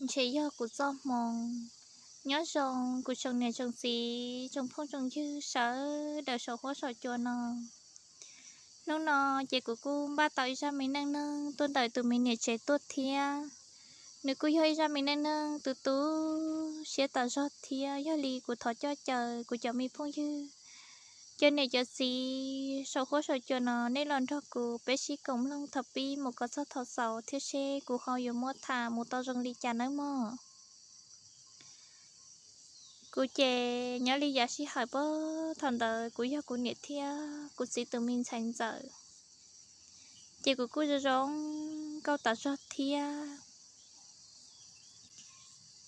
ntshe yog kuv txoj hmoo. Nyob zoo kuv tsoom niam tsoom txiv tsoom phooj tsoom ywg sawv daws saum huab saum cua no. Hnub no ces kuv kuj npaj tau ib zaj me neej neeg tuaj ntawm tus me niam tsev tuaj thiab. Nws kuj yog ib zaj me neej neeg tu tu siab tas zog thiab, yog li kuv thov coj caw kuv cov me phooj ywg, cov niam cov txiv saum huab saum cua no nej los nrog kuv peb sib koom mloog thaum pib mus kom txog thaum xaus thiab seb kuv ho yuav muab tham mus tau zoo li cas nawb mog. Kuv ces nyob li yav sij hawm puag thaum ntawd kuv yog kuv niam thiab kuv txiv tus me ntxhais ntxawm, ces kuv kuj zoo zoo nkauj tas zog thiab.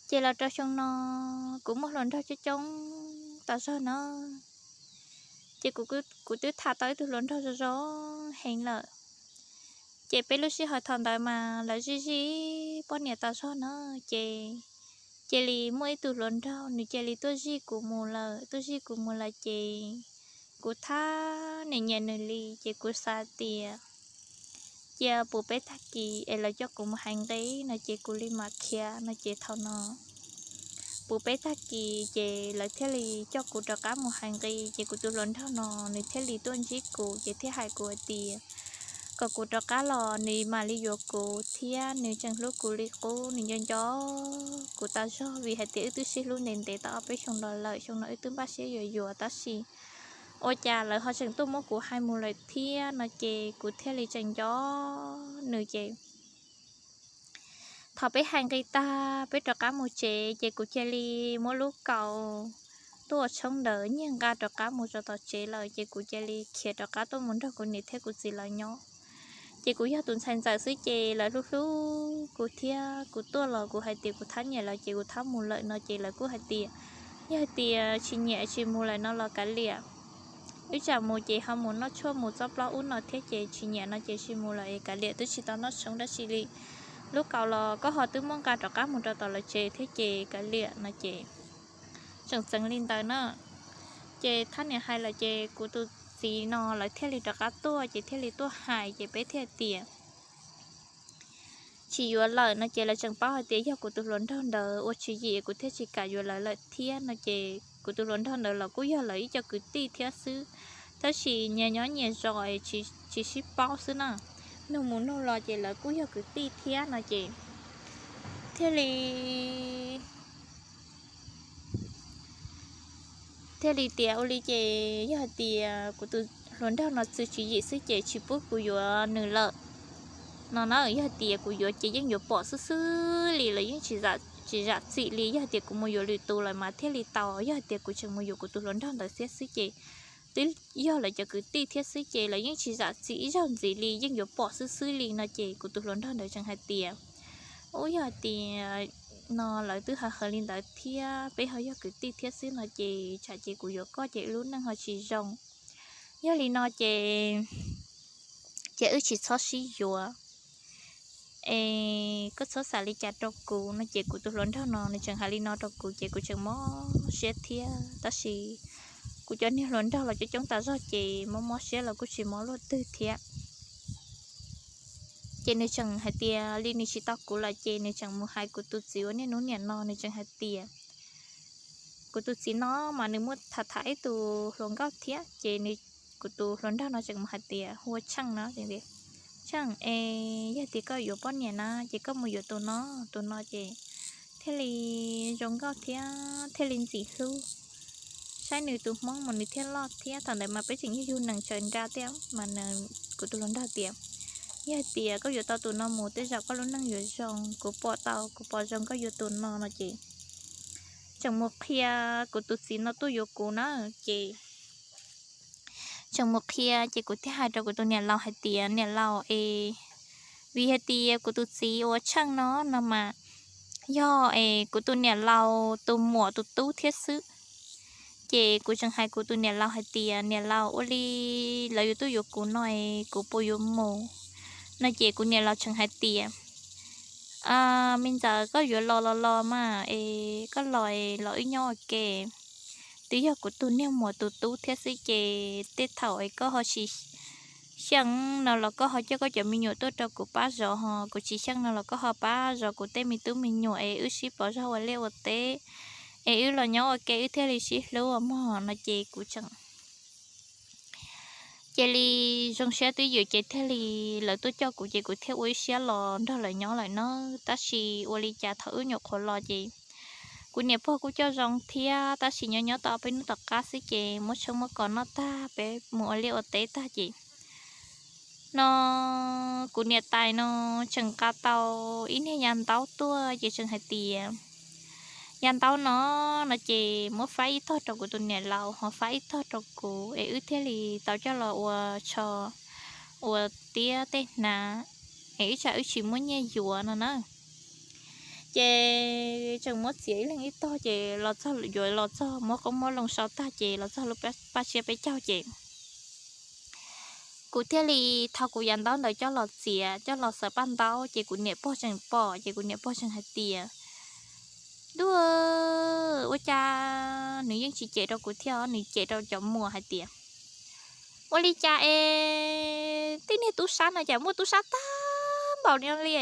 Ces los rau xyoo no kuv muaj hluas nraug coob coob tas zog na. Ces kuv twb tham tau ib tug hluas nraug zoo zoo heev lawm. Ces peb lub sij hawm thaum ntawd mas lawv zij zij poj niam tas zog na. Ces cia li muaj ib tug hluas nraug nws cia li tuaj zij kuv mus lawm, tuaj zij kuv mus lawm ces kuv thab niam nyiam nws li ces kuv xav tias cia puv peb tag kis es lawv coj kuv mus hais nqi no ces kuv li mam khiav no ces thaum no puv peb tag kis ces lawv thiaj li coj kuv rov qab mus hais nqi ces kuv tus hluas nraug no nws thiaj li tuaj ntsib kuv ces thiaj hais kuv hais tias kom kuv rov qab los nws mam li yuav kuv thiab nws tseem hlub kuv li qub, nws nco nco kuv tas zog vim hais tias wb twb sib hlub ntev ntev tau ob peb xyoo los lawm, xyoo no wb twb npaj siab yuav yuav tab sis ua cas lawv ho tseem tuaj muab kuv hais mus lawm thiab no ces kuv thiaj li tseem nco nws ces thaum peb hais nqi tag peb rov qab mus tsev ces kuv cia li muab lub kaus tuaj ua tshoob ntawd nyiag nqa rov qab mus rau tom tsev lawm ces kuv cia li khiav rov qab tuaj mus nrog kuv niam thiab kuv txiv lawv nyob. Ces kuv yog tus ntxhais ntxawm xwb ces lawv hlub hlub kuv thiab kuv tuaj los kuv hais tias kuv thab nyiam lawv ces kuv thab mus lawm no ces lawv kuj hais tias yog hais tias tsis nyiam tsis mus lawm no los kav liam, wb tsam mus ces ho mus noj tshuaj mus txob plaub ub no thiab ces tsis nyiam no ces tsis mus lawm es kav liam, twb tsis tau noj tshoob dab tsi li. Lub kaus los koj ho twb muab nqa rov qab mus rau tom lawv tsev thiab ces kav liam no ces tseem txeev li ntawd na. Ces thab niam hais lawm ces kuv tus txiv no lawv thiaj li rov qab tuaj ces thiaj li tuaj hais ces peb thiaj tias tsis yuav lawm no ces lawv tseem paub hais tias yog kuv tus hluas nraug ntawd ua tswv yim kuv thiaj tsis kam yuav lawv lawm thiab no ces kuv tus hluas nraug ntawd los kuj yog lawv ib co kwv tij thiab xwb, tab sis nyias nyob nyias zos tsis sib paub xwb na. Nug mus nug los ces lawv kuj yog kwv tij thiab no ces thiaj li thiaj li tias ua li ces yog hais tias kuv tus hluas nraug no txwv tswv yim xwb ces tsis pub kuv yuav nws lawm no na. Yog hais tias kuv yuav ces yeej yuav pom xwb xwb li, lawv yeej tsis zam txim li. Yog hais tias kuv mus yuav lwm tus lawm mas thiaj li tau, yog hais tias kuv tseem mus yuav kuv tus hluas nraug ntawd thiab xwb ces twb yog lawv cov kwv tij thiab xwb ces lawv yeej tsis zam txim ib zaug ntxiv li, yeej yuav pom xwb xwb li no ces kuv tus hluas nraug ntawd tseem hais tias ub, yog hais tias no lawv twb hais hais li ntawd thiab peb ho yog kwv tij thiab xwb no ces tsam ces kuv yuav koj ces lub neej ho tsis zoo. Yog li no ces ces wb tsis txhob sib yuav es koj txhob xav li cas rau kuv no ces kuv tus hluas nraug no nws tseem hais li no rau kuv ces kuv tseem mob siab thiab, tab sis kuv cov niag hluas nraug los coob coob tas zog ces mob mob siab los kuj tsis mob luaj twg thiab. Ces nws tseem hais tias li nws tsis tau kuv lawm ces nws tseem mus hais kuv tus txiv ua niaj hnub niam no, nws tseem hais tias kuv tus txiv no mas nws muaj tham tham ib tug hluas nkauj thiab ces kuv tus hluas nraug no tseem mus hais tias hu ua Tsheej no, Tsheej es yog tias koj yuav poj niam na ces koj mus yuav tus no, tus no ces thiaj li zoo nkauj thiab thiaj li ntxim hlub. Saib nws tus hmoob mas nws thiaj loj thiab, thaum ntawd mas peb tseem yug yug nees tsaws nra thiab mas kuv tus hluas nraug tias yog hais tias koj yuav tau tus no mus tej zaum koj lub neej yuav zoo, kuv pom tau kuv pom zoo koj yuav tus no no ces tseem mus qhia kuv tus txiv no tuaj yuav kuv na ces tseem mus qhia ces kuv thiaj hais rau kuv tus niam laus hais tias niam laus es vim hais tias kuv tus txiv ua Tsheej no no mas yog es kuv tus niam laus tus muam tus tub thiab xwb. Ces kuv tseem hais kuv tus niam laus hais tias niam laus, ua li lawv yuav tuaj yuav kuv no es kuv puas yuav mus no ces kuv niam laus tseem hais tias me ntxawm, koj yuav los los los mas es koj los es los wb nyob ua ke. Twb yog kuv tus niag muam tus tub thiab xwb ces tej thaum es koj ho tsis xyeej no los koj ho coj koj cov me nyuam tuaj rau kuv pab zov, ho kuv tsis xyeej no los koj ho pab zov kuv tej me tub me nyuam es wb sib pauv zog ua liaj ua teb, es wb los nyob ua ke wb thiaj li sib hlub ua mog no ces kuv tseem cia li zoo siab twj ywm ces thiaj li lawv tuaj coj kuv ces kuv thiaj ua ib siab los nrog lawv nyob lawm no. Tab sis ua li cas thaum wb nyuam qhuav los ces kuv niam pog kuj coj zoo thiab, tab sis nyob nyob tau peb hnub tom qab xwb ces muab tshoob muab kos noj tag peb mus ua liaj ua teb tag ces no kuv niam tais no tseem nqa tau ib niag ya ntaub tuaj ces tseem hais tias ya ntaub no, no ces muab faib ib tog rau kuv tus niam laus ho faib ib tog rau kuv es wb thiaj li tau coj los ua tsho ua tiab tej hnav es ib tsam wb tsis muaj nyiaj yuav no na. Ces tseem muab txiav ib leeg ib tog ces los txog yuav los txog muab qoob muab loo sau tag ces los txog lub paj tsiab peb caug ces kuv thiaj li thau kuv ya ntaub ntawd coj los txiav coj los xaws paj ntaub ces kuv niam pog tseem pom ces kuv niam pog tseem hais tias, Ntuj, ua cas nws yeej tsis cem rau kuv thiab nws cem rau cov muam hais tias, Ua li cas es tej niag tub sab no cas muaj tub sab tag npaum no li?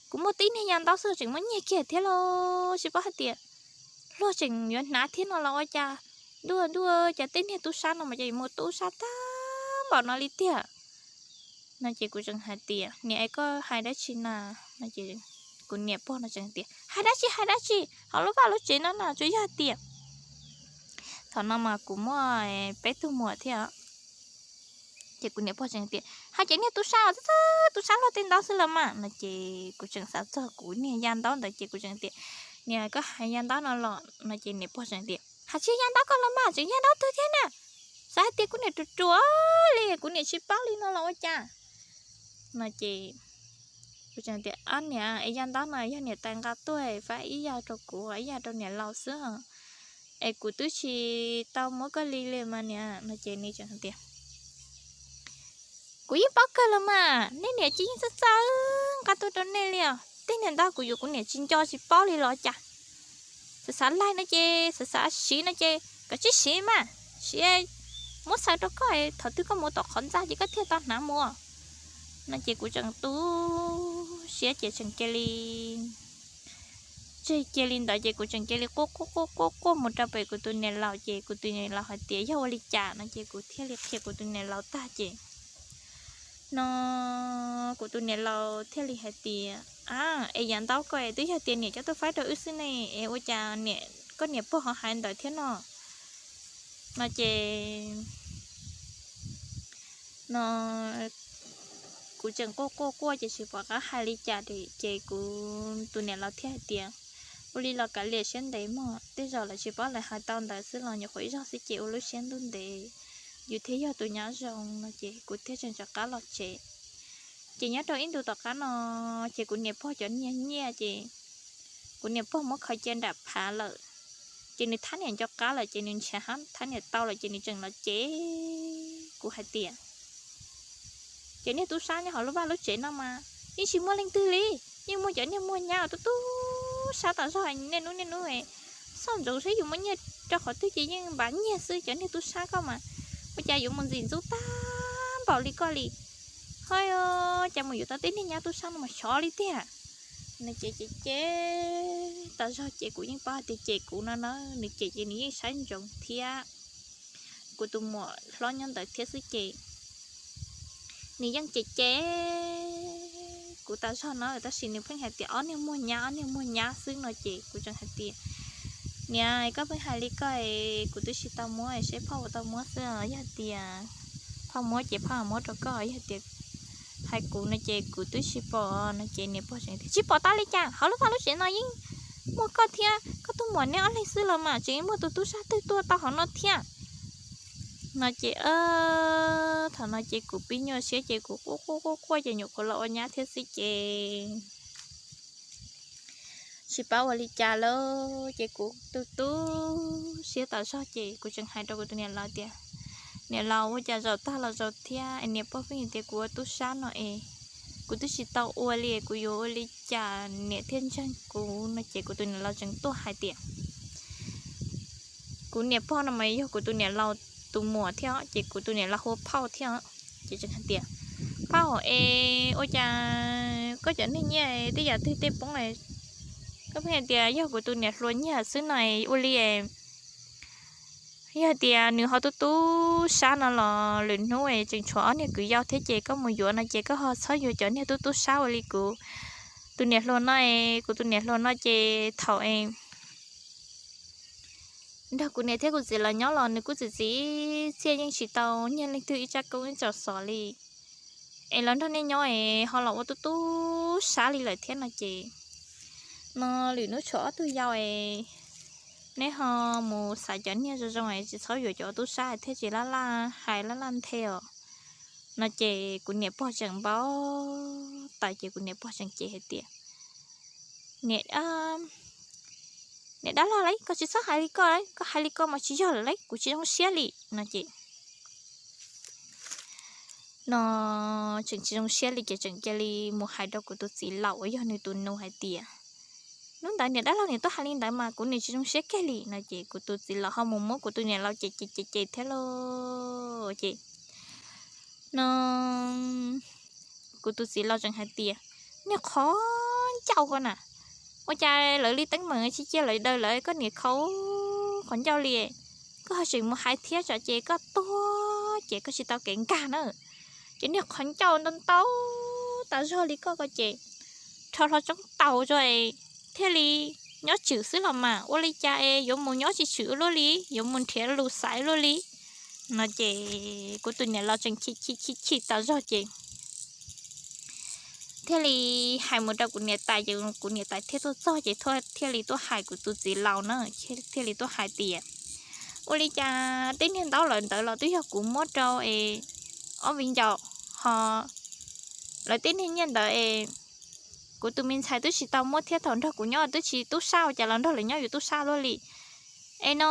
Kuv muaj tib niag ya ntaub xwb tseem muaj nyiag kiag thiab los tsis paub hais tias luag tseem yuav hnav thiab no los ua cas? Ntuj, ntuj, cas tej niag tub sab no mas cas yuav muaj tub sab tag npaum no li tiag? No ces kuv tseem hais tias, Niam, es koj hais dab tsi na? Kuv niam pog no tseem tias, Hais dab tsi, hais dab tsi, hauv lub vaj lub tsev no na tsuas yog hais tias thaum no mas kuv muaj peb tug muam thiab. Ces kuv niam pog tseem tias, Hais cov niag tub sab, tub sab luag tej ntaub xwb los mas. No ces kuv tseem xav txog kuv niag ya ntaub ntawd ces kuv tseem tias, Niam, koj hais ya ntaub no los? No ces niam pog tseem tias, Hais tsis ya ntaub koj los mas, tseem ya ntaub twg thiab na? Xav hais tias kuv niam ruam ruam li, kuv niam tsis paub li no los ua cas? No ces kuv tseem tias, Niam, es ya ntaub no yog niam tais nqa tuaj faib ib ya rau kuv ib ya rau niam laus xwb, es kuv twb tsis tau muab koj li li mas niam. No ces nws tseem tias, Kuv yeej paub kawg los mas, nej niam ces yeej txawj txawj nqa tuaj rau nej li os. Tej niag ntaub kuv yuav kuv niam tsis nco tsis paub li los cas? Xav xav laig no ces xav xav siv no ces koj tsis siv mas, siv muab xaws rau koj, thaum twg koj mus tom qhov ntxa ces koj thiaj tau hnav mus. No ces kuv tseem tu siab ces tseem cia li tseg cia li ntawd ces kuv tseem cia li quaj quaj quaj quaj mus rau pem kuv tus niam laus ces kuv tus niam laus hais tias, Yog ua li cas? No ces kuv thiaj li qhia kuv tus niam laus tag ces no kuv tus niam laus thiaj li hais tias, A, es ya ntaub koj twb yog tias niam coj tuaj faib rau wb xwb ne, es ua cas koj niam pog ho hais ntawd thiab no? No ces no kuv tseem quaj quaj quaj ces tsis pom qab hais li cas ces kuv tus niam laus thiaj hais tias, Ua li los kav liam siab ntev mog, tej zaum lawv tsis paub lawv hais tau ntawd xwb los nyuam qhuav ib zaug xwb ces ua lub siab ntuj ntev, yus thiaj yog tus nyob zoo. No ces kuv thiaj tseem rov qab los tsev. Ces nyob rau ib ntus tom qab no ces kuv niam pog cov niag nyiaj ces kuv niam pog muab kho cia nram phav lawm, ces nws thab niam nco qab lawm ces nws ntshav hab thab niam tau lawm ces nws tseem los cem kuv hais tias, Cov niag tub sab nyob hauv lub vaj lub tsev no mas yeej tsis muaj leej twg li, yeej muaj cov niag muag nyab tub tub sab tas zog, niaj hnub niaj hnub xauj ntsoov saib yus muaj nyiaj rau qhov twg ces yeej npav nyiaj xwb, cov niag tub sab koj mas ua cas yuav mus ntxim ntxub tag npaum li koj li. Ho cas mus yuav tau tej niag nyab tub sab no mas xyov li tiag. Nws cem cem cem tas zog ces kuv yeej paub hais tias cem kuv no na, nws cem ces nws yeej saib ntsoov thiab. Kuv tus muam hlob nyob ntawd thiab xwb ces nws yeej cem cem kuv tas zog no, tab sis nws pheej hais tias ob niag muag nyab, ob niag muag nyab xwb no ces kuv tseem hais tias, Niam, koj pheej hais li koj es kuv twb tsis tau muab, seb phauj puas tau muab xwb, yog tias phauj muab ces phauj muab rau koj, yog tias hais kuv no ces kuv twb tsis pom. No ces niam pog tseem tias, Tsis pom tau li cas, hauv lub vaj lub tsev no yeej muaj koj thiab koj tus muam neb ob leeg xwb los mas tseem muaj tus tub sab twg tuaj tau hauv no thiab. No ces thaum no ces kuv pib nyuaj siab ces kuv quaj quaj quaj quaj ces nyuam qhuav los ua nyab thiab xwb ces tsis paub ua li cas lawm ces kuv tu tu siab tas zog ces kuv tseem hais rau kuv tus niam laus tias, Niam laus, ua cas zaum tag los zaum thiab es niam pog pheej tias kuv ua tub sab no es kuv twb tsis tau ua li, kuv yuav ua li cas niam thiaj ntseeg kuv? No ces kuv tus niam laus tseem tuaj hais tias, kuv niam pog no mas yog kuv tus niam laus tus muam thiab ces kuv tus niam laus hu ua phauj thiab ces tseem hais tias, Paj, es ua cas koj cov niag nyiaj tej yam twg tej poob, koj pheej hais tias yog kuv tus niam hluas nyiag xwb no ua li. Yog tias nws ho tub tub sab no los lwm hnub tseem tshuav ob niag kwv yau thiab ces koj mus yuav no ces koj ho txhob yuav cov niag tub tub sab ua li kuv tus niam hluas no es kuv tus niam hluas no ces thaum nrog kuv niam thiab kuv txiv lawv nyob los nws kuj txiv txiv txiaj yeej tsis tau nyiag leej twg ib tsab koob ib tsob xov li. Es los nrog nej nyob es ho los ua tub tub sab li lawm thiab no ces, no lwm hnub tshuav ob tug yau es neb ho mus xaiv cov niag zoo zoo es tsis txhob yuav cov tub sab thiab tsis laj laj hais laj laj nthe os. No ces kuv niam pog tseem npau taws ces kuv niam pog tseem cem hais tias, niam, niam dab laug lauj, koj tsis txhob hais li koj lauj, koj hais li koj mas tsis yog lawm lauj, kuv tsis zoo siab li no ces, no tseem tsis zoo siab li ces tseem cia li mus hais rau kuv tus txiv laus uas yog nws tus nus hais tias, hnub ntawd niam dab laug niam tuaj hais li ntawd mas kuv niam tsis zoo siab kiag li no ces kuv tus txiv laus ho mus muab kuv tus niam laus cem cem cem cem thiab lauj ces, no kuv tus txiv laus tseem hais tias, niag qhov ncauj ko na, ua cas lawv li teeb meem tsis cia lawv daws lawv koj niam khau qhov ncauj li, koj ho tseem mus hais thiab tsam ces koj tuag ces koj tsis tau kev nkag na. Ces niag qhov ncauj ntau ntau tas zog li koj ko ces rho hlo tsoob taus tso es thiaj li nyob tswm xwb los mas ua li cas es yuav mus nyob tsis tswm ua luaj li, yuav mus nrhiav lus xaiv luaj li no ces kuv tus niam laus tseem chim chim chim chim tas zog ces thiaj li hais mus rau kuv niam tais ces kuv niam tais thiaj tuaj txog ces thiaj li tuaj hais kuv tus txiv laus na, thiaj li tuaj hais tias, ua li cas tej niag ntaub lawm ntawd los twb yog kuv muab rau es ob viv ncaus ho lawv tej niag nyiaj ntawd es kuv tus me ntxhais twb tsis tau muab thiab thaum nrog kuv nyob twb tsis tub sab ua cas los nrog lawv nyob yuav tub sab luaj li. Es no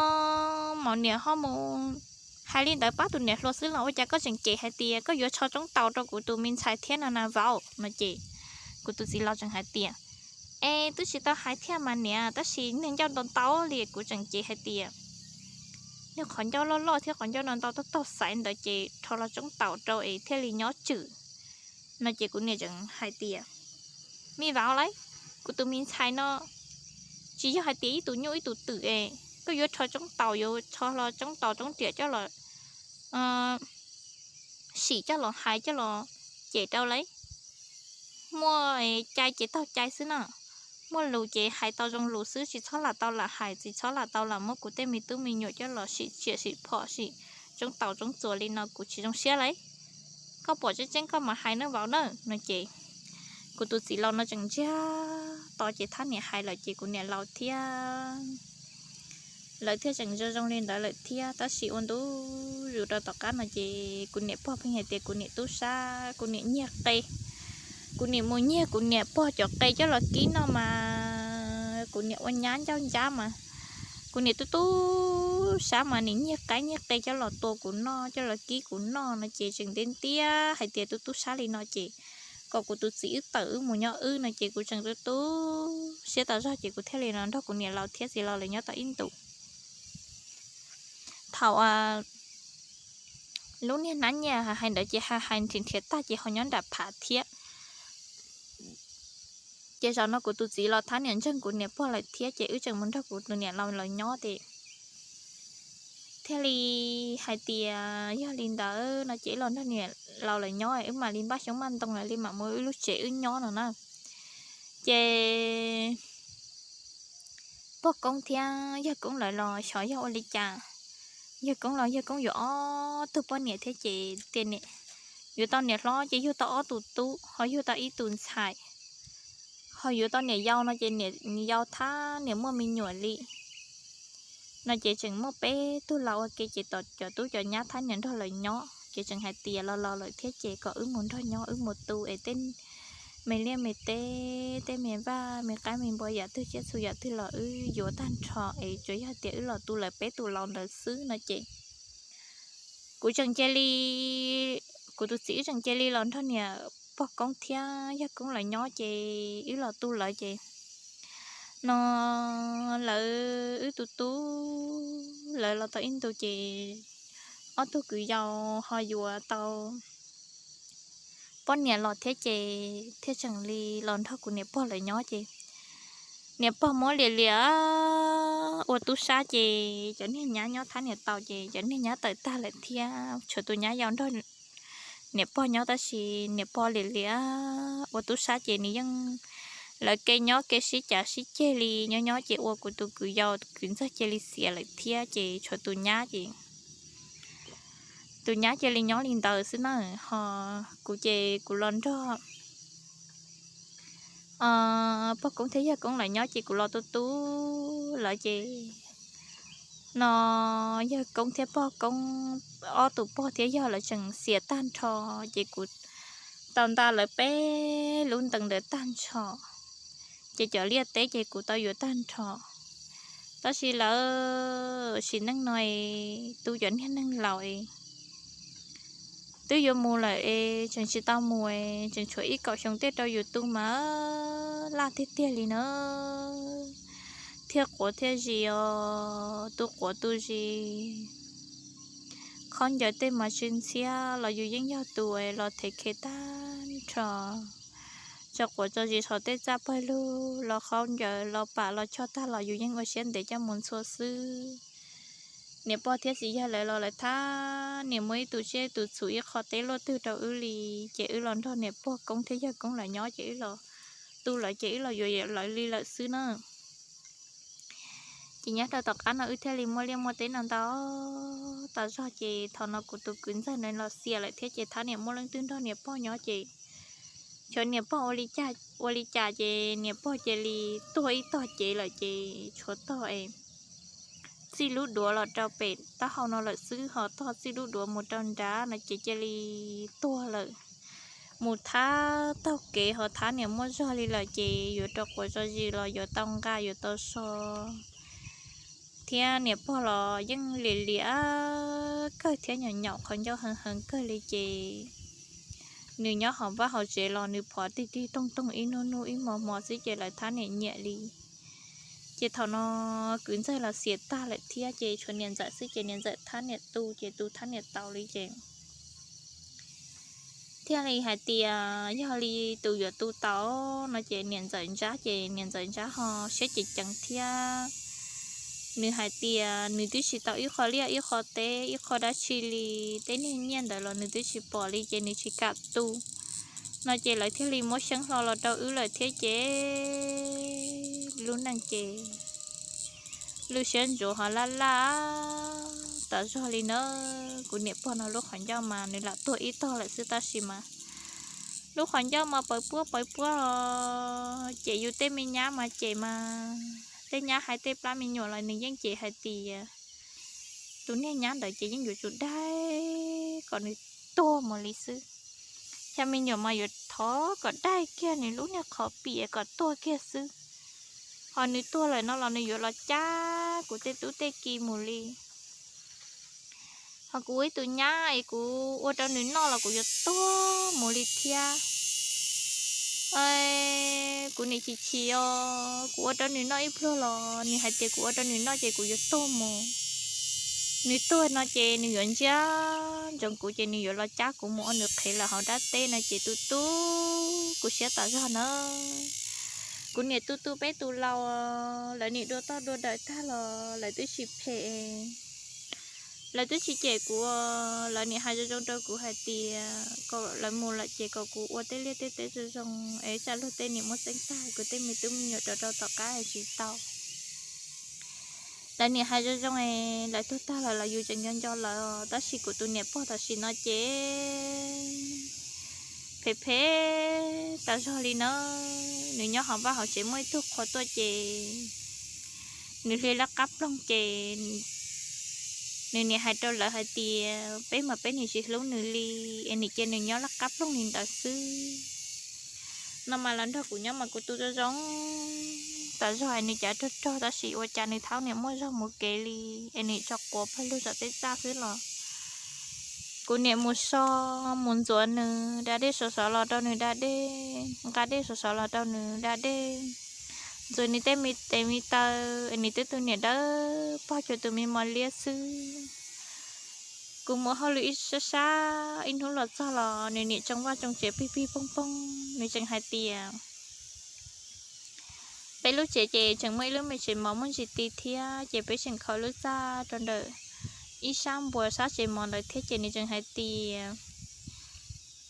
maum niam ho mus hais li ntawd pab tus niam hluas xwb los ua cas koj tseem cem hais tias koj yuav rho tsoob taus rau kuv tus me ntxhais thiab no na vauv no ces kuv tus txiv laus tseem hais tias, es twb tsis tau hais thiab mas niam, tab sis niag ncauj ntau ntau li kuv tseem cem hais tias niag qhov ncauj loj loj thiab qhov ncauj ntau ntau taug taug xaiv ntawd ces rho los tsoob taus rau es thiaj li nyob tswm no ces kuv niam tseem hais tias, me vauv lauj, kuv tus me ntxhais no tsis yog hais tias ib tug nyuj ib tug twm es koj yuav rho tsoob taus yuav rho los tsoob taus tsoob riam coj los sim coj los hais coj los cem rau lauj. Muaj cai ces taug cai xwb na, muaj lus ces hais tau zoo lus xwb, tsis txhob lam tau lam hais, tsis txhob lam tau lam muab kuv tej me tub me nyuam coj los sim tsiam sim phom sim tsoob taus tsoob txuas li no kuv tsis zoo siab lauj. Koj pom tseeb tseeb koj mam hais nawb vauv nawb no ces kuv tus txiv laus no tseem ntsiag to ces thab niam hais lawm ces kuv niam laus thiab lawv thiaj tseem zoo zoo li ntawd lawm thiab. Tab sis ua ntu zus rau tom qab no ces kuv niam pog pheej hais tias kuv niam tub sab, kuv niam nyiag qe, kuv niam mus nyiag kuv niam pog cov qe coj los kib noj mas kuv niam ua nyab ncauj ncab mas kuv niam tub tub sab mas nim nyiag qaib nyiag qe coj los tua kuv noj coj los kib kuv noj no ces tseem ntiab ntiab hais tias tub tub sab li no ces kom kuv tus txiv wb tawm wb mus nyob wb no ces kuv tseem tu tu siab tas zog ces kuv thiaj li los nrog kuv niam laus thiab txiv laus lawv nyob tau ib ntus. Thaum lub niag hnab nyiaj hais ntawd ces hais hais nrhiav nrhiav tag ces ho nyob nram phav thiab. Ces zaum no kuv tus txiv los thab niam ntseeg kuv niam pog lawm thiab ces wb tseem mus nrog kuv tus niam laus lawv nyob ces thiaj li hais tias yog li ntawd no ces wb los nrog niam laus lawv nyob wb mam li npaj xyoob npaj ntoo lawv li mam mus wb lub tsev wb nyob no na. Ces pog koob thiab yawg koob lawv los xyov yog ua li cas, yawg koob los yawg koob yuav ob tug poj niam thiab ces tias yuav tau niam hlob ces yug tau ob tus tub ho yug tau ib tus ntxhais, ho yuav tau niam yau no ces niam yau thab niam muaj me nyuam li no ces tseem muaj peb tug laus ua ke ces tom cov tub cov nyab thab niam nrog lawv nyob ces tseem hais tias los los lawm thiab ces kom wb mus nrog nyob wb mus tu es tej me liaj me teb tej me vaj me qaib me npua yam twg tsiaj txhu yam twg los wb yuav tag nrho es tsuas yog tias wb los tu lawv peb tus laus ntawd xwb no ces kuv tseem cia li, kuv tus txiv wb tseem cia li los nrog niam pog koob thiab yawg koob lawv nyob ces wb los tu lawv ces no lawv wb tu tu lawv los tau ib ntus ces ob tug kwv yau ho yuav tau poj niam los thiab ces thiaj tseem li los nrog kuv niam pog lawv nyob ces niam pog muab liam liam ua tub sab ces cov niag nyab nyob thab niam taus ces cov niag nyab tawm tag lawm thiab tshuav tus nyab yau nrog niam pog nyob tab sis niam pog liam liam ua tub sab ces nws yeej lawv ke nyob ke sib cav sib ceg li nyob nyob ces ua kuv tus kwv yau kwv ntxawg cia li xiam lawm thiab ces tshuav tus nyab ces tus nyab cia li nyob li ntawd xwb na. Ho kuv ces kuv los nrog pog koob thiab yawg koob lawv nyob ces kuv los tu tu lawv ces no yawg koob thiab pog koob ob tus pog thiab yawg lawv tseem xiam tag nrho ces kuv tau nta lawv peb lub ntees ntawd tag nrho ces cov liaj teb ces kuv tau yuav tag nrho. Tab sis lawv sim neej no es tu cov niag neeg laus es twb yuav mus lawm es tseem tsis tau mus es tseem tshuav ib kaum xyoo tej rau yus tu mas laj tiag tiag li na. Thiaj quav thiaj zis os, tu quav tu zis. Khaub ncaws tej mas tsw ntxhiab los yus yeej yog tus es los thev khev tag nrho. Tso quav tso zis saum tej txaj pawg lug los khaub ncaws los pam los choj tag los yus yeej ua siab ntev coj mus ntxhua xwb. Niam pog thiab txiv yawg lawv los lawv thab niam muab ib tug tsiaj ib tug txhu ib qho teb luaj twg rau wb li, ces wb los nrog niam pog koob thiab yawg koob lawv nyob ces wb los tu lawv ces wb los yuav lawv li lawm xwb na. Ces nyob rau tom qab no wb thiaj li muaj liaj muaj teb no ntau tas zog ces thaum no kuv tus kwv ntxawg ntawd los xiam lawm thiab ces thab niam muaj leej twg nrog niam pog nyob ces xyov niam pog ua li cas ces niam pog cia li tuag ib tog cev lawm ces tshuav tog es txij lub duav los rau pem taub hau no lawm xwb ho tog txij lub duav mus rau nrad no ces cia li tuag lawm. Mus thab taug kev ho thab niam muaj zog li lawm ces yuav rau quav zog zis los yuav tau nqa yuav tau so thiab niam pog los yeej liam liam kawg thiab nyaum nyaum qhov ncauj heev heev kawg li ces nws nyob hauv vaj hauv tsev los nws phov tig tig toog toog ib hnub hnub ib hmo hmo xwb ces lawv thab niam nyiam li. Ces thaum no kwv ntxawg los xiam tag lawm thiab ces tshuav niam ntxawm xwb ces niam ntxawm thab niam tu ces tu thab niam tau li ces thiaj li hais tias yog li tus yuav tu tau no ces niam ntxawm ntsab ces niam ntxawm ntsab ho siab ceev ceev thiab. Nws hais tias nws twb tsis tau ib qho liaj ib qho teb ib qho dab tsi li, tej niag nyiaj ntawd los nws twb tsis pom li ces nws tsis kam tu no ces lawv thiaj li muab xyeeb hlo los rau wb lawm thiab ces lub neej ces lub siab ntsuav ho laj laj tas zog li na. Kuv niam pog no lub qhov ncauj mas nws lam tuag ib tog lawm xwb tab sis mas lub qhov ncauj mas pawv puab pawv puab os. Ces yus tej me nyab mas ces mas tej nyab hais tej plab me nyuam los nws yeej ces hais tias tus niag nyab ntawd ces yeej yuav tsum daig kom nws tuag mus li xwb. Xya me nyuam mas yuav thov kom daig kiag nws lub niag qhov pim kom tuag kiag xwb. Ho nws tuag lawm no los nws yuav los cab kuv tej tub tej ki mus li. Ho kuv ua ib tug nyab es kuv ua rau nws noj los kuv yuav tuag mus li thiab. Kuv niam chim chim os, kuv ua rau nws noj ib pluag los nws hais tias kuv ua rau nws noj ces kuv yuav tuag mus. Nws tuag no ces nws yuav ntsia ntsoov kuv ces nws yuav los cab kuv mus ua nws qhev lawm hauv dab teb no ces tu tu kuv siab tas zog na. Kuv niam tu tu peb tus laus, lawv niam dua toj dua dawm tag los lawv twb tsis phem, lawv twb tsis cem kuv, lawv niam hais zoo zoo rau kuv hais tias kom lawv mus lawm ces kom kuv ua tej liaj tej teb zoo zoo es tsam luag tej niam muaj txeeb tag kuv tej me tub me nyuam rov rau tom qab es tsis tau. Lawv niam hais zoo zoo es lawv tuag tag lawm los yus tseem nco nco lawv, tab sis kuv tus niam pog tam sim no ces phem phem tas zog li na. Nws nyob hauv vaj hauv tsev muaj ib tug qhua tuaj ces nws hlia laj qab ploog ces nws niam hais rau lawv hais tias peb mas peb niam tsis hlub nws li es niam cia nws nyob laj qab ploog li ntawd xwb. No mas lawv nrog kuv nyob mas kuv tu zoo zoo tas zog es nws cav rog rog tab sis ua cas nws thaub niam muaj zog mus kev li es nws tso quav pawg lug saum tej txaj xwb los kuv niam mus so mus ntxuav nws da dej sov sov los rau nws da dej, nqa dej sov sov los rau nws da dej, ntxuav nws tej me tes me taw es nws twb tu niam dawb paug cuag tus me mos liab xwb. Kuv mus hauj lwm ib sab sab, ib hnub los txog los nws niam tsoo vaj tsoo tsev pig pig poog poog, nws tseem hais tias peb lub tsev ces tseem muaj ib lub me tsev mov muaj ntsis ti thiab, ces peb tseem kho lub txaj rau ntawm ib sab npuas sab tsev mov ntawd thiab. Ces nws tseem hais tias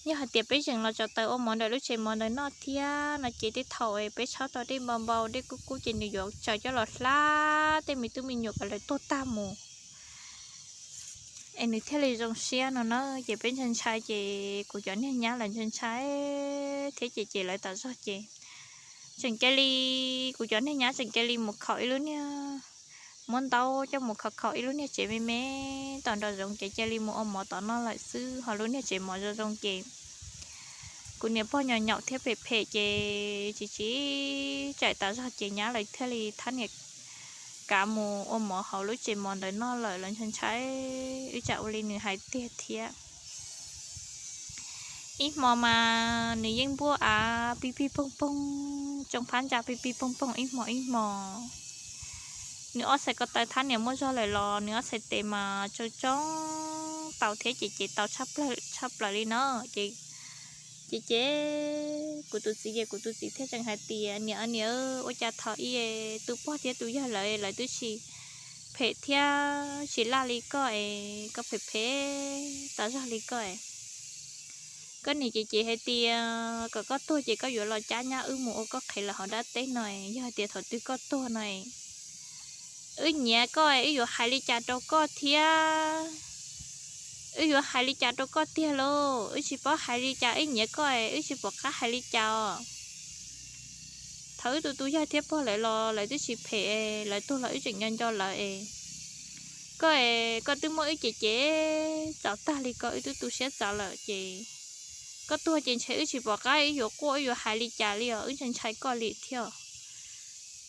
yog hais tias peb tseem los tso taws ua mov ntawm lub tsev mov ntawd noj thiab no ces tej thaum peb tshab tau dej npau npau dej kub kub ces nws yuav tsaws coj los hlab tej me tub me nyuam kom lawv tuag tag mus. Es nws thiaj li zoo siab no na. Ces peb ntshai ntshai ces kuv cov niag nyab lawv ntshai ntshai thiab ces ces lawv tas zog ces tseem cia li, kuv cov niag nyab tseem cia li mus khaum ib lub niag, muab ntaub coj mus khaum khaum ib lub niag tsev me me tom nraum zoov ces cia li mus ua mov tom noj lawm xwb. Ho lub niag tsev mov zoo zoo ces kuv niam pog nyaum nyaum thiab phem phem ces tsis tsis tsaim tas zog ces nyab lawv thiaj li thab niam kav mus ua mov hauv lub tsev mov ntawd noj lawm. Lawv ntshai ntshai wb tsam ua li nws hais tiag thiab. Ib hmo mas nws yeej npuaj av pig pig poog poog, tsoo phab ntsa pig pig poog poog ib hmo ib hmo. Nws ob txhais ko taw thab niam muaj zog lawm los nws ob txhais tes mas tsoo tsoo tau thiab ces ces tau tshaj plaws li no. Ces ces ces kuv tus txiv ces kuv tus txiv thiaj tseem hais tias niam niam, ua cas thaum ub tu pog thiab tu yawg lawv, lawv twb tsis phem thiab tsis laj li koj es koj phem phem tas zog li koj es. Koj niam ces ces hais tias kom koj tuag ces koj yuav los cab nyab wb mus ua koj qhev lawm hauv dab teb no es, yog hais tias thaum twg koj tuag no es wb nyiav koj es wb yuav hais li cas rau koj thiab? Wb yuav hais li cas rau koj tiag lauj? Wb tsis paub hais li cas, wb nyiav koj es wb tsis pom qab hais li cas os. Thaum wb tu tu yawg thiab pog lawv los lawv twb tsis phem, lawv tuag los wb tseem nco nco lawv es. Koj es koj twb muab wb cem cem txaus tag li ko, wb twb tu siab txaus lawm ces koj tuag ces ntshe wb tsis pom qab wb yuav quaj wb yuav hais li cas li os, wb ntshai ntshai koj li thiab.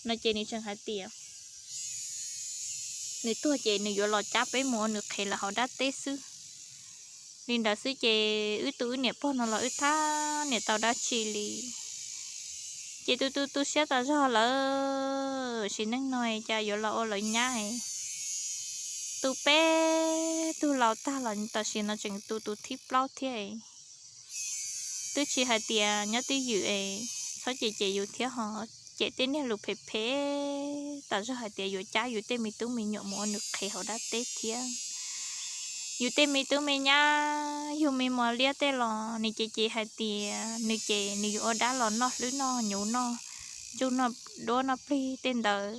No ces nws tseem hais tias nws tuag ces nws yuav los cab peb mus ua nws qhev lawm hauv dab teb xwb. Li ntawd xwb ces wb tu wb niam pog no los wb thab niam tau dab tsi li. Ces tu tu tu siab tas zog lawm, sim neej no cas yuav los ua lawv nyab, tu peb tug laus tag los tam sim no tseem tu tus thib plaub thiab. Twb tsis hais tias nyob twj ywm es txhob cem cem yus thiab ho cem tej niag lus phem phem tas zog hais tias yuav cab yus tej me tub me nyuam mus ua nws qhev hauv dab teb thiab. Yus tej me tub me nyab yug me mos liab tej los nws ces ces hais tias nws ces nws yuav ua dab los noj hlwb noj hnyuv noj ntsuj noj duab noj plig tej ntawd.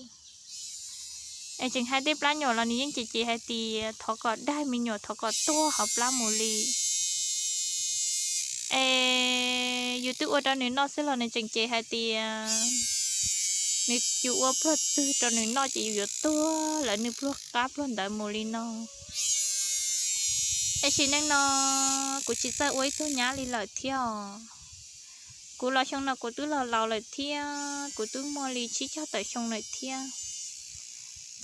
Es tseem hais tej plab nyuam los nws yeej ces ces hais tias thov kom daig me nyuam thov kom tuag hauv plab mus li. Es yus twb ua rau nws noj xwb los nws tseem ces hais tias nws yus ua pluag twg rau nws noj ces yus yuav tuag lawv nws pluag qab pluag ntawd mus li no. Es sim neej no kuv tsis txawj ua ib tug nyab li lawm thiab os. Kuv los xyoo no kuv twb los laus lawm thiab, kuv twb muaj li tsib caug tawm xyoo lawm thiab.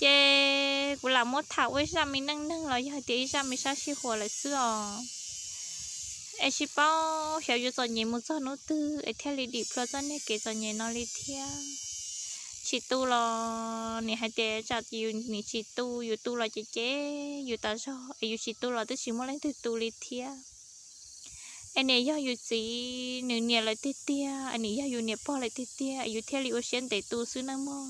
Ces kuv lam muab tham ua ib zaj me neej neeg los yog hais tias ib zaj me sab sij huam lawm xwb os. Es tsis paub xyov yuav txom nyem mus txog hnub twg es thiaj li dim plhuav txoj niag kev txom nyem no li thiab. Tsis tu los nim hais tias tsam yus nim tsis tu, yus tu los ces ces yus tas zog, es yus tsis tu los twb tsis muaj leej twg tu li thiab. Es nim yog yus txiv nws niam lawm tiag tiag, es nim yog yus niam pog lawm tiag tiag, es yus thiaj li ua siab ntev tu xwb nawb mog.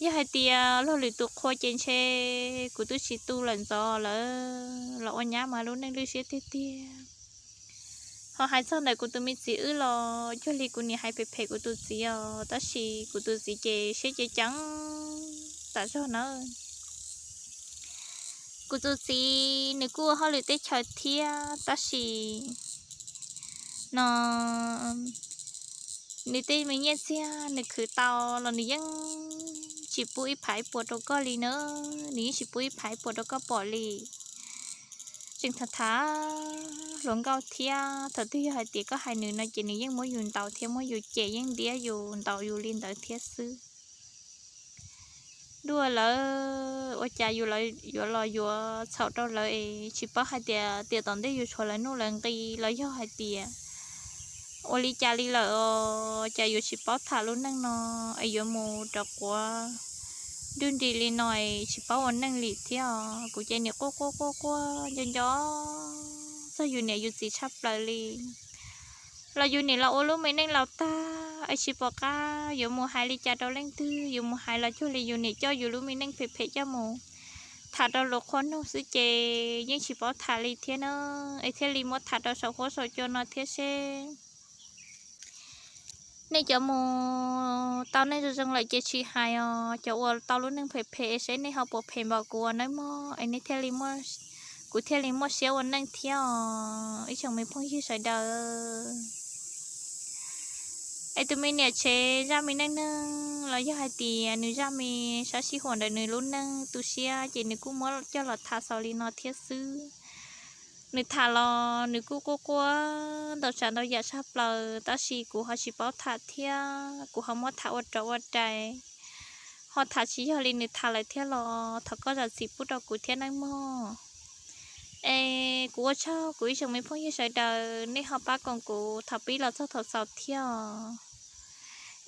Yog hais tias luag lwm tus qhua ces ntshe kuv twb tsis tu lawm ntxov lawm, los ua nyab mas lub neej lwj siab tiag tiag. Ho hais txog ntawm kuv tus me txiv wb los cuag li kuv nim hais phem phem kuv tus txiv os, tab sis kuv tus txiv ces siab ceev ceev tas zog nawb. Kuv tus txiv nws kuj ua hauj lwm teb chaws thiab, tab sis no nws tej me nyiaj txiag nws khwv tau los nws yeej tsis pub ib phav ib puas rau koj li na, nws yeej tsis pub ib phav ib puas rau koj pom li. Tseem tham tham hluas nkauj thiab, thaum twg yog hais tias koj hais nws no ces nws yeej muab yus ntaus thiab muab yus cem, yeej ntiab yus ntaus yus li ntawd thiab xwb. Dua lawv ua cas yus yuav los yuav txhaum rau lawv es tsis paub hais tias tiam tom ntej yus tshuav lawv nuj lawv nqi los yog hais tias ua li cas li lawm os, cas yus tsis paub tham lub neej no es yuav mus rau quav nruj nris li no, tsis paub ua neej li thiab os. Kuv ces nim quaj quaj quaj quaj nco nco txog yus niam yus txiv tshaj plaws li. Los yus nim los ua lub me neej laus tag es tsis pom qab yuav mus hais li cas rau leej twg, yuav mus hais los cuag li yus nim coj yus lub me neej phem phem coj mus tham rau luag qhua noog xwb ces yeej tsis paub tham li thiab na. Es thiaj li muab tham rau saum huab saum cua no thiab seb nej cov mus tau neej zoo zoo lawm ces tsis hais os, cov ua tau lub neej phem phem seb nej ho puas phem npaum kuv ua nawb mog, es nej thiaj li, kuv thiaj li muaj siab ua neej thiab os ib tsoom me phooj ywg sawv daws. Es tus me niam tsev zaj me neej neeg los yog hais tias nws zaj me sab sij huam ntawm nws lub neej tu siab ces nws kuj muab coj los tham xaus li no thiab xwb. Nws tham los nws kuj quaj quaj ntau tsav ntau yam tshaj plaws tab sis kuv ho tsis paub tham thiab kuv ho muab tham ua rov ua rais, ho tham tsis yog li nws tham lawm thiab los thov koj zam txim pub rau kuv thiab nawb mog. Es kuv ua tsaug kuv ib tsoom me phooj ywg sawv daws nej ho pab koom kuv thaum pib los txog thaum xaus thiab os.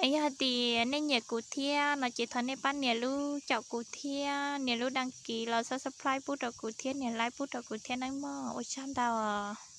Es yog hais tias nej nyiam kuv thiab no ces thov nej pab nias lub caum kuv thiab nias lub đăng ký los subscribe pub rau kuv thiab nias like pub rau kuv thiab nawb mog, ua tsaug ntau os.